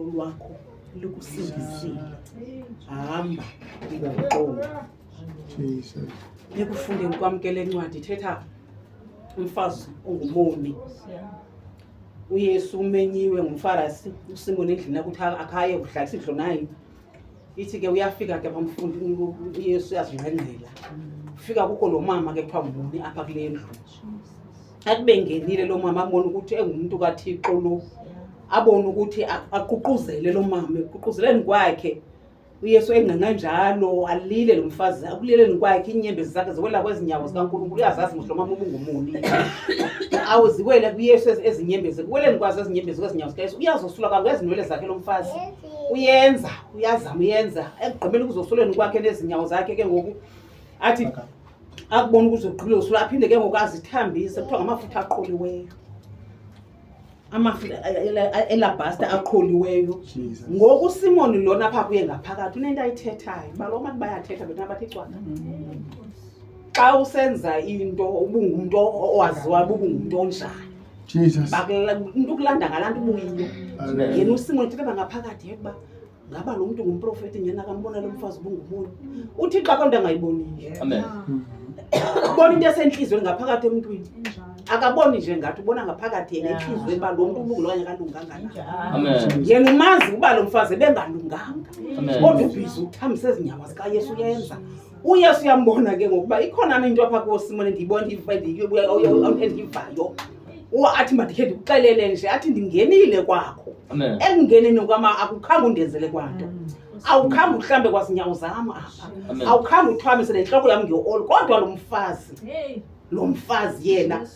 Ukholo lwakho lukusindisile, hamba ngoxolo. Jesus. Ekufundeni kwam ke le ncwadi ithetha umfazi ongumoni. UYesu umenyiwe ngumFarasi uSimon endlini yakhe ukuthi akhaye kudlala isidlo naye. Ithi ke uyafika ke bamfundi uYesu uyazingqengqela. Ufika kukho lo mama ke kuthiwa ngumoni apha kule ndlu. Akube ngenile lo mama abone ukuthi engumntu kaThixo lo. Abone ukuthi aququzele lo mama, ekuququzeleni kwakhe uYesu engqengqe njalo alile lo mfazi, akulileni kwakhe iinyembezi zakhe ziwela kwezi nyawo zikaNkulunkulu. Uyazazi mos lo mama ubungumoni, awu ziwele kuYesu ezi nyembezi, ekuweleni kwazo ezi nyembezi kwezi nyawo zikaYesu uyazosula kwangezi nwele zakhe lo mfazi. Uyenza, uyazama, uyenza, ekugqibeni kuzosuleni kwakhe nezi nyawo zakhe ke ngoku athi akubona ukuthi uzogqibile usula, aphinde ke ngoku azithambise. Kuthiwa ngamafutha aqholiweyo, amafutha elabhasta aqholiweyo. Jesus. Ngoku uSimoni lona apha kuye ngaphakathi unento ayithethayo, uba lo bantu bayathetha bethina bathi cwaka. Xa usenza into ubungumntu owaziwayo, ubungumntu onjani. Jesus. Umntu ukulanda ngalaa nto ubuyiyo. Amen. Yena uSimoni uthetha pha ngaphakathi yekuba ngaba lo mntu ngumprofeti nyhani, akambona lo mfazi ubungumoni. UThixo akho nto angayiboniyo. Amen. Ubona into esentliziyweni ngaphakathi emntwini. Akaboni nje ngathi, ubona ngaphakathi yena entliziyweni uba lo mntu ulungile okanye akalunganga na. Amen. Yena umazi uba lo mfazi ebengalunganga. Amen. Kodwa ubhizi uthambisa ezi nyawo zikaYesu uyenza. UYesu uyambona ke ngokuba ikhona na into apha kuSimon endiyibona, endiyivayo. Athi mandikhe ndikuxelele nje, athi ndingenile kwakho. Amen. Ekungeneni kwam akukhange undenzele kwanto. Awukhange uhlambe kwazinyawo zam apha. Amen. Awukhange uthwamise nentloko yam ngeoli, kodwa lo mfazi yena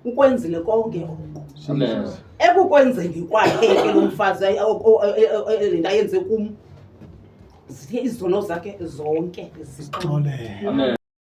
ukwenzile konke oko. Amen. Ekukwenzeni kwakhe ke lo mfazi le nto ayenze kum, zithe izono zakhe zonke zixolele. Xolele. Amen.